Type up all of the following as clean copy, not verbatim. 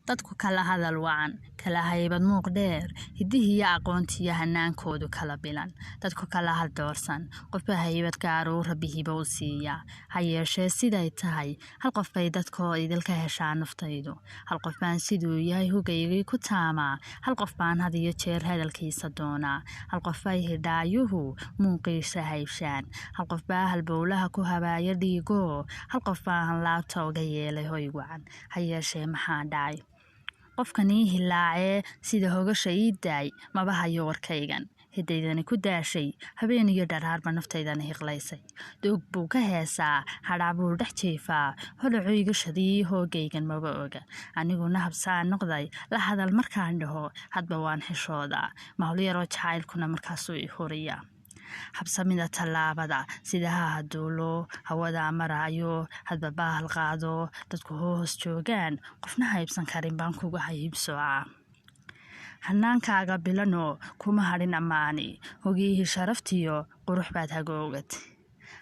Dadku kala hadal wacan, kala haybad muuq dheer, hiddihiiyo aqoontiiyo hannaankoodu kala bilan, dadku kala haldoorsan, qofba haybad gaaruu Rabbi hibo u siiyaa. Ha yeeshee siday tahay, hal qof bay dadkoo idilka heshaa naftaydu. Hal qof baan siduu yahay hugaygii ku taamaa, hal qof baan had iyo jeer hadalkiisa doonaa, hal qof bay hidhaayuhu muuqiisa haybshaan, hal qof baa halbowlaha ku habaaya dhiigoo, hal qof baan laabta uga yeelay hoy wacan. Ha yeeshee maxaa dhacay? Qofkan ii hilaacee sida hogasha ii daay maba hayo warkaygan. Hidaydani ku daashay, habeen iyo dharaarba naftaydani hiqlaysay. Doog buu ka heesaa, hadhac buu dhex jiifaa, holocuu iga shadiyey hoogaygan maba oga. Aniguna habsaan noqday, la hadal markaan dhaho, hadba waan xishoodaa. Mawl yaroo jacaylkuna markaasuu i huriyaa. Habsamida tallaabada, sida ha haduulo, hawadaa maraayo, hadba baahal qaado, dadku hoos joogaan, qofna haybsan karin baan kugu hayibsoocaa. Hannaankaaga bilanoo kuma hadhin ammaani, hogiyihii sharaftiyo qurux baad hagoogad.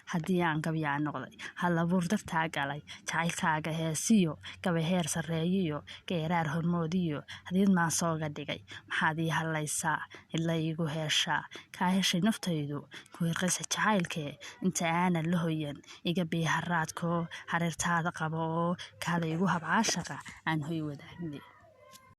Haddii aan gabyaa noqday, hal abuur dartaa galay, jacaylkaaga heesiyo, gabay heer sarreeyiyo, geeraar hormoodiyo, hadiyad maansooga dhigay, maxaad ii hadlaysaa, cidla iigu heeshaa, kaa heshay naftaydu, ku hirqisa jacaylkee, inta aanan la hoyan, iga bii haraadkoo, hareertaada qabo oo, kaala igu hab caashaqa, aan hoy wadaagne.